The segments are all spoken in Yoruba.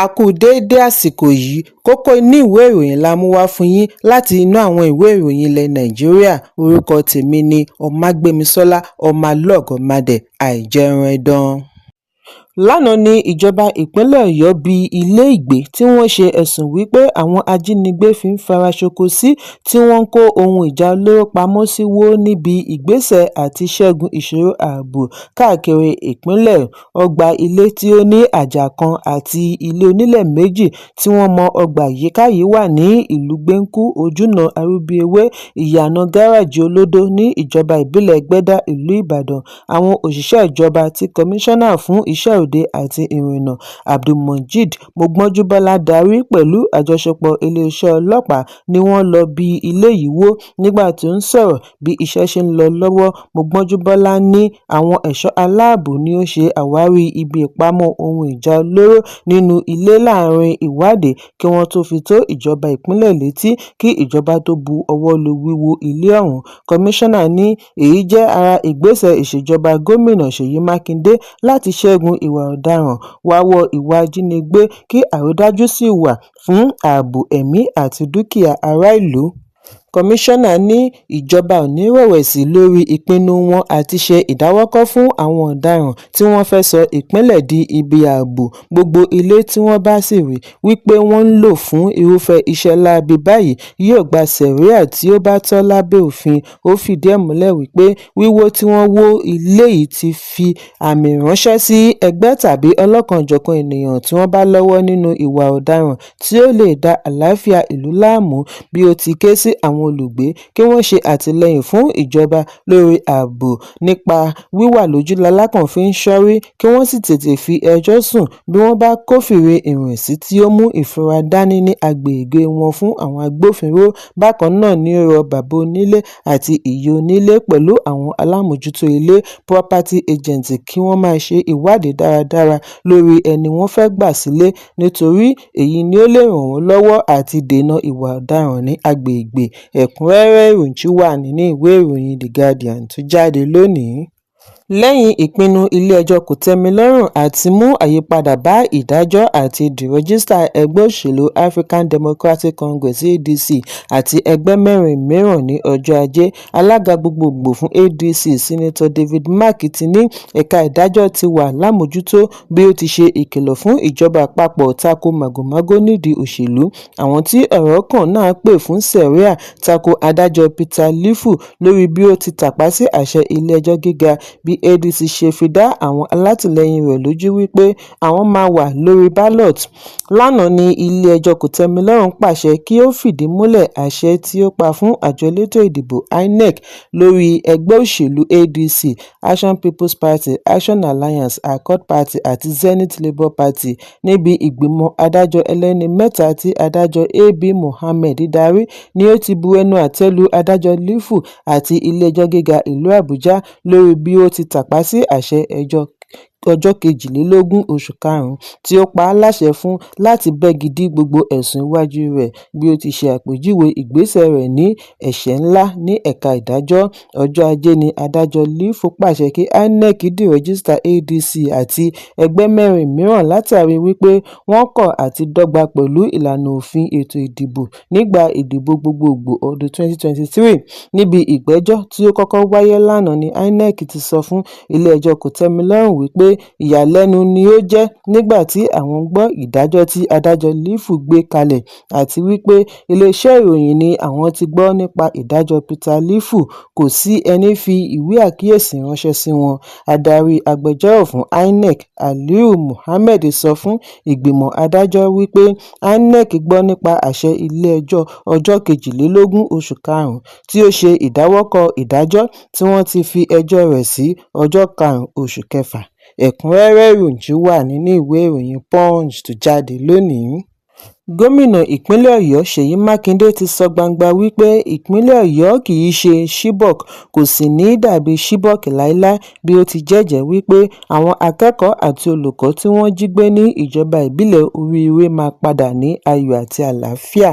A kú déédé àsìkò yìí. Kókó inú ìwé ìròyìn la mú wá fún yín láti inú àwọn ìwé ìròyìn ilẹ̀ Nàìjíríà. Orúkọ tèmi ni Ọmágbémisọ́lá ọmọlọ́gọ̀mádẹ àìjẹun-ẹ̀dán. Lánàá ní ìjọba ìpínlẹ̀ Ọ̀yọ́ bí iléègbé tí wọ́n ṣe ẹ̀sùn wí pé àwọn ajínigbé fi ń fara ṣoko sí, tí wọ́n ń kó ohun ìjà olóró pamọ́ sí, wó níbi ìgbésẹ̀ àti ṣẹ́gun ìṣòro ààbò káàkiri ìpínlẹ̀. Ọgbà ilé tí ó ní àjà kan àti ilé onílẹ̀ méjì tí wọ́n mọ ọgbà yíká yìí wà ní Ìlúgbẹ́ǹkú, Ojúnà Arúbíẹwé, Ìyànà Gàráàjì Olódó ní ìjọba ìbílẹ̀ Ẹgbẹ́dá, ìlú Ìbàdàn. Àwọn òṣìṣẹ́ ìjọba tí Kọmíṣánná fún Iṣẹ́ Òde àti Ìrìnnà Abdulmojeed Mọ̀gbọ́njúbọ́lá darí pẹ̀lú àjọṣepọ̀ iléeṣẹ́ ọlọ́pàá ni wọ́n lọ bí ilé yìí wó. Nígbà tí ó ń sọ̀rọ̀ bí iṣẹ́ ṣe ń lọ lọ́wọ́, Mọ̀gbọ́njúbọ́lá ní àwọn ẹ̀ṣọ́ aláàbò ni ó ṣe àwárí ibi ìpamọ́ ohun ìjà olóró nínú ilé láàárín ìwádìí kí wọ́n tó fi tó ìjọba ìpínlẹ̀ létí kí ìjọba tó bu ọwọ́ lu wíwó ilé ọ̀hún. Kọmíṣánná ní èyí jẹ́ ara ìgbésẹ̀ ìṣèjọba gómìnà Ṣèyí Mákindé láti ṣẹ́gun ìwà ọ̀daràn, wáwọ́ ìwà ìjínigbé kí àrídájú sì wà fún ààbò ẹ̀mí àti dúkìá ará ìlú. Kọmíṣánná ní ìjọba ò ní rẹ̀wẹ̀sì lórí ìpinnu wọn àti ṣe ìdáwọ́kọ̀ fún àwọn ọ̀daràn tí wọ́n fẹ́ sọ ìpínlẹ̀ di ibi ààbò. Gbogbo ilé tí wọ́n bá sì rí wí pé wọ́n ń lò fún irúfẹ́ iṣẹ́ láabi báyìí yóò gba sẹ̀ríà tí ó bá tọ́ lábẹ́ òfin. Ó fìdí ẹ̀ múlẹ̀ wípé wíwó tí wọ́n wó ilé yìí ti fi àmì ránṣẹ́ sí ẹgbẹ́ tàbí ọlọ́kanòjọ̀kan ènìyàn tí wọ́n bá lọ́wọ́ nínú ìwà ọ̀daràn tí ó lè da àlàáfíà ìlú láàmú, bí ó ti ké sí àwọn olùgbé kí wọ́n ṣe àtìlẹ́yìn fún ìjọba lórí ààbò nípa wíwà lójú lalákàn fi ń ṣọ́rí, kí wọ́n sì tètè fi ẹjọ́ sùn bí wọ́n bá kófìrí ìrìnsí tí ó mú ìfura dání ní agbègbè wọn fún àwọn agbófinró. Bákan náà ni ó rọ bàbá onílé àti ìyá onílé pẹ̀lú àwọn alámòjútó ilé, property agent, kí wọ́n máa ṣe ìwádìí dáradára lórí ẹni wọ́n fẹ́ gbà sílé, nítorí èyí ni ó lè ràn wọ́n lọ́wọ́ àti dènà ìwà ọ̀daràn ní agbègbè. Ẹ̀kúnrẹ́rẹ́ ìròyìn tún wà nínú ìwé ìròyìn The Guardian tó jáde lónìí. Lẹ́yìn ìpinnu ilé-ẹjọ́ kòtẹ́milọ́rùn àti mú àyípadà bá ìdájọ́ àti dírẹ́jìsítà ẹgbẹ́ òṣèlú African Democratic Congress (ADC) àti ẹgbẹ́ mẹ́rin mìíràn ní ọjọ́ Ajé, alága gbogboògbò fún ADC, Senator David Mark, ti ní ẹ̀ka ìdájọ́ ti wà lámòójútó bí ó ti ṣe ìkìlọ̀ fún ìjọba àpapọ̀ tako màgòmágó nídìí òṣèlú. Àwọn tí ọ̀rọ̀ kàn náà pè fún sẹ̀ríà tako adájọ́ Peter Lifu lórí bí ó ti tàpá sí àṣẹ ilé-ẹjọ́ gíga bí ADC ṣe fi dá àwọn alátìlẹyìn rẹ̀ lójú wípé àwọn máa wà lórí ballot. Lánàá ní ilé-ẹjọ́ kòtẹ́milọ́rùn pàṣẹ kí ó fìdí múlẹ̀ àṣẹ tí ó pa fún àjọ elétò ìdìbò INEC lórí ẹgbẹ́ òṣèlú ADC, Action People's Party, Action Alliance, Accord Party àti Zenith Labour Party. Níbi ìgbìmọ̀ adájọ́ ẹlẹ́ni mẹ́ta tí adájọ́ AB Mohammed darí ni ó ti bu ẹnu àtẹ́ lu adájọ́ Lifu àti ilé-ẹjọ́ gíga ìlú Àbújá lórí bí ó ti tàpá sí àṣẹ ẹjọ́ ọjọ́ 22 oṣù karùn-ún tí ó pa á láṣẹ fún láti bẹ́gi dí gbogbo ẹ̀sùn iwájú rẹ̀, bí ó ti ṣe àpèjúwe ìgbésẹ̀ rẹ̀ ní ẹ̀ṣẹ̀ ńlá ní ẹ̀ka ìdájọ́. Ọjọ́ Ajé ní adájọ́ Lifu pàṣẹ kí INEC dírẹ́jìsítà ADC àti ẹgbẹ́ mẹ́rin mìíràn látàrí wípé wọ́n kọ̀ àti dọ́gba pẹ̀lú ìlànà òfin ètò ìdìbò nígbà ìdìbò gbogboògbò ọdún 2023. Níbi ìgbẹ́jọ́ tí ó kọ́kọ́ wáyé lánàá ní INEC ti sọ fún ilé-ẹjọ́ kòtẹ́milọ́rùn wípé ìyàlẹ́nu ni ó jẹ́ nígbà tí àwọn gbọ́ ìdájọ́ tí adájọ́ Lifu gbé kalẹ̀ àti wípé iléeṣẹ́ ìròyìn ni àwọn ti gbọ́ nípa ìdájọ́ Peter Lifu, kò sí ẹní fi ìwé àkíyèsí ránṣẹ́ sí wọn. Adarí agbẹjọ́rò fún INEC, Aliyu Mohammed, sọ fún ìgbìmọ̀ adájọ́ wípé INEC gbọ́ nípa àṣẹ ilé-ẹjọ́ ọjọ́ 22 oṣù karùn-ún tí ó ṣe ìdáwọ́kọ̀ ìdájọ́ tí wọ́n ti fi ẹjọ́ rẹ̀ sí ọjọ́ 5 oṣù kẹfà. Ẹ̀kúnrẹ́rẹ́ ìròyìn tún wà nínú ìwé ìròyìn Punch tó jáde lónìí. Gómìnà ìpínlẹ̀ Ọ̀yọ́ Ṣèyí Mákindé ti sọ gbangba wípé ìpínlẹ̀ Ọ̀yọ́ kì í ṣe Chibok, kò sì ní í dàbí Chibok láéláé, bí ó ti jẹ́jẹ̀ẹ́ wípé àwọn akẹ́kọ̀ọ́ àti olùkọ́ tí wọ́n jí gbé ní ìjọba ìbílẹ̀ Oríire máa padà ní ayọ̀ àti àlàáfíà.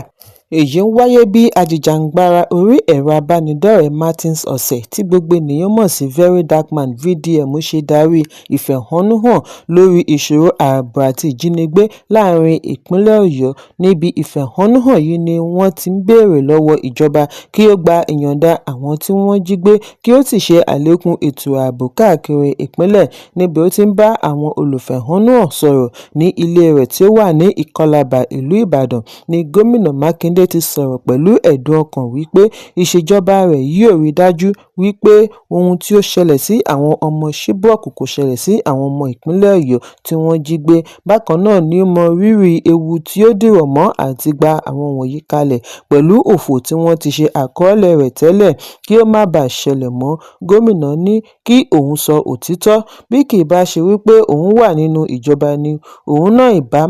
Èyí ń wáyé bí ajìjàǹgbara orí ẹ̀rọ abánidọ́rẹ̀ẹ́ Martins Otse, tí gbogbo ènìyàn mọ̀ sí VeryDarkMan (VDM) ṣe darí ìfẹ̀hónúhàn lórí ìṣòro ààbò àti ìjínigbé láàárín ìpínlẹ̀ Ọ̀yọ́. Níbi ìfẹ̀hónúhàn yìí ni wọ́n ti ń béèrè lọ́wọ́ ìjọba kí ó gba ìyọ̀ǹda àwọn tí wọ́n jí gbé kí ó sì ṣe àlékún ètò ààbò káàkiri ìpínlẹ̀. Níbi ó ti ń bá àwọn olùfẹ̀hónúhàn sọ̀rọ̀ ní ilé rẹ̀ tí ó wà ní Ìkọlàbà, ìlú Ìbàdàn ní Gómìnà Mákindé ti sọ̀rọ̀ pẹ̀lú ẹ̀dùn ọkàn wípé ìṣèjọba rẹ̀ yóò rí dájú wípé ohun tí ó ṣẹlẹ̀ sí àwọn ọmọ Chibok kò ṣẹlẹ̀ sí àwọn ọmọ ìpínlẹ̀ Ọ̀yọ́ tí wọ́n jí gbé. Bákan náà ni ó mọ rírì ewu tí ó dìrọ̀ mọ́ àti gba àwọn wọ̀nyí kalẹ̀ pẹ̀lú òfò tí wọ́n ti ṣe àkọọ́lẹ̀ rẹ̀ tẹ́lẹ̀ kí ó má baà ṣẹlẹ̀ mọ́. Gómìnà ní kí òun sọ òtítọ́, bí kì í bá ṣe wípé òun wà nínú ìjọba ni òun náà ìbá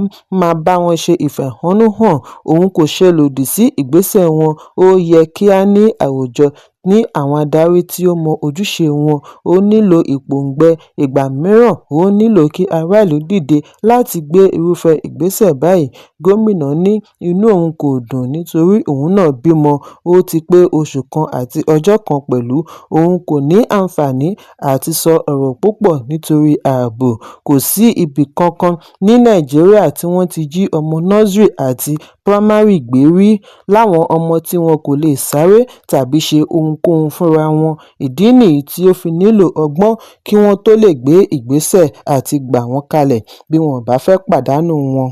máa bá wọn ṣe ìfẹ̀hónúhàn, òun kò ṣe lòdì sí ìgbésẹ̀ wọn. Ó yẹ kí a ní àwùjọ ní àwọn adarí tí ó mọ ojúṣe wọn. Ó nílò ìpòǹgbẹ, ìgbà mìíràn ó nílò kí aráàlú dìde láti gbé irúfẹ́ ìgbésẹ̀ báyìí. Gómìnà ní inú òun kò dùn nítorí òun náà bímọ, ó ti pé oṣù kan àti ọjọ́ kan pẹ̀lú, òun kò ní àǹfààní àti sọ ọ̀rọ̀ púpọ̀ nítorí ààbò. Kò sí ibì kankan ní Nàìjíríà tí wọ́n ti jí ọmọ nursery àti primary gbé rí, láwọn ọmọ tí wọn kò lè sáré tàbí ṣe ohunkóhun fúnra wọn. Ìdí nìyí tí ó fi nílò ọgbọ́n kí wọ́n tó lè gbé ìgbésẹ̀ àti gbà wọ́n kalẹ̀ bí wọn ò bá fẹ́ pàdánù wọn.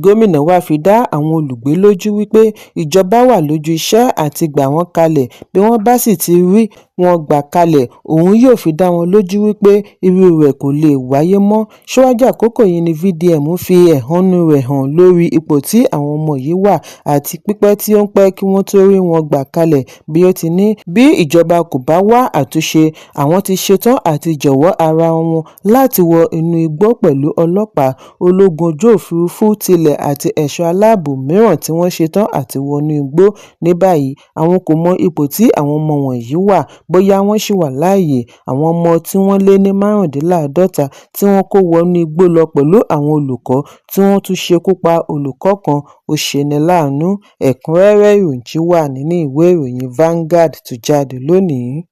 Gómìnà wáá fi dá àwọn olùgbé lójú wípé ìjọba wà lójú iṣẹ́ àti gbà wọ́n kalẹ̀, bí wọ́n bá sì ti rí wọn gbà kalẹ̀, òun yóò fi dá wọn lójú wípé irú rẹ̀ kò lè wáyé mọ́. Síwájú àkókò yìí ni VDM fi ẹ̀hónú rẹ̀ hàn lórí ipò tí àwọn ọmọ yìí wà àti pípẹ́ tí ó ń pẹ́ kí wọ́n tóó rí wọn gbà kalẹ̀, bí ó ti ní bí ìjọba kò bá wá àtúnṣe, àwọn ti ṣetán àti jọ̀wọ́ ara wọn láti wọ inú igbó pẹ̀lú ọlọ́pàá, ológun ojú òfurufú, tilẹ̀ àti ẹ̀ṣọ́ aláàbò mìíràn tí wọ́n ṣetán àti wọnú igbó. Ní báyìí, àwọn kò mọ ipò tí àwọn ọmọ wọ̀nyí wà, bóyá wọ́n ṣì wà láàyè. Àwọn ọmọ tí wọ́n lé ní márùndínláàádọ́ta tí wọ́n kó wọnú igbó lọ pẹ̀lú àwọn olùkọ́ tí wọ́n tún ṣekú pa olùkọ́ kan, ó ṣeni láàánú. Ẹ̀kúnrẹ́rẹ́ ìròyìn wà nínú ìwé ìròyìn Vanguard tó jáde lónìí.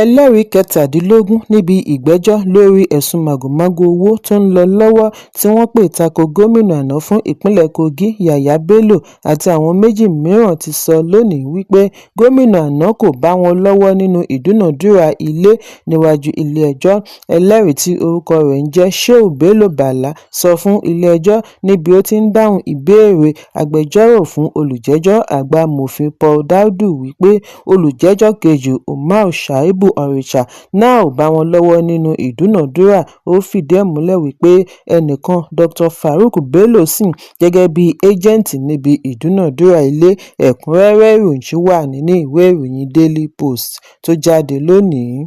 Ẹlẹ́rìí kẹtàdínlógún níbi ìgbẹ́jọ́ lórí ẹ̀sùn màgòmágó owó tó ń lọ lọ́wọ́ tí wọ́n pè ta ko gómìnà àná fún ìpínlẹ̀ Kogi, Yàyà Bello, àti àwọn méjì mìíràn ti sọ lónìí wípé gómìnà àná kò bá wọn lọ́wọ́ nínú ìdúnàádúrà ilé. Níwájú ilé-ẹjọ́, ẹlẹ́rìí tí orúkọ rẹ̀ ń jẹ́ Shehu Bello Bala sọ fún ilé-ẹjọ́ níbi ó ti ń dáhùn ìbéèrè agbẹjọ́rò fún olùjẹ́jọ́ àgbà mòfin Paul Daudu wípé olùjẹ́jọ́ kejì, Umar Shaibu Oricha, náà ò bá wọn lọ́wọ́ nínú ìdúnàádúrà. Ó fìdí ẹ̀ múlẹ̀ wípé ẹnìkan, Dr Farouk Bello, sìn gẹ́gẹ́ bíi éjẹ̀ǹtì níbi ìdúnàádúrà ilé. Ẹ̀kúnrẹ́rẹ́ ìròyìn wà nínú ìwé ìròyìn Daily Post tó jáde lónìí.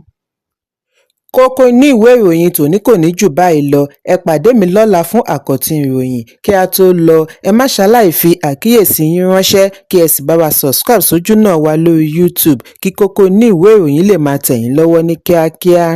Kókó inú ìwé ìròyìn tòní kò ní jù báyìí lọ. Ẹ pàdé mi lọ́la fún àkọ́tún ìròyìn. Kí a tó lọ, ẹ má ṣaláì fi àkíyèsí yín ránṣẹ́ kí ẹ sì bá wa subscribe sójúnà wa lórí YouTube kí kókó inú ìwé ìròyìn lè máa tẹ̀ yín lọ́wọ́ ní kíákíá.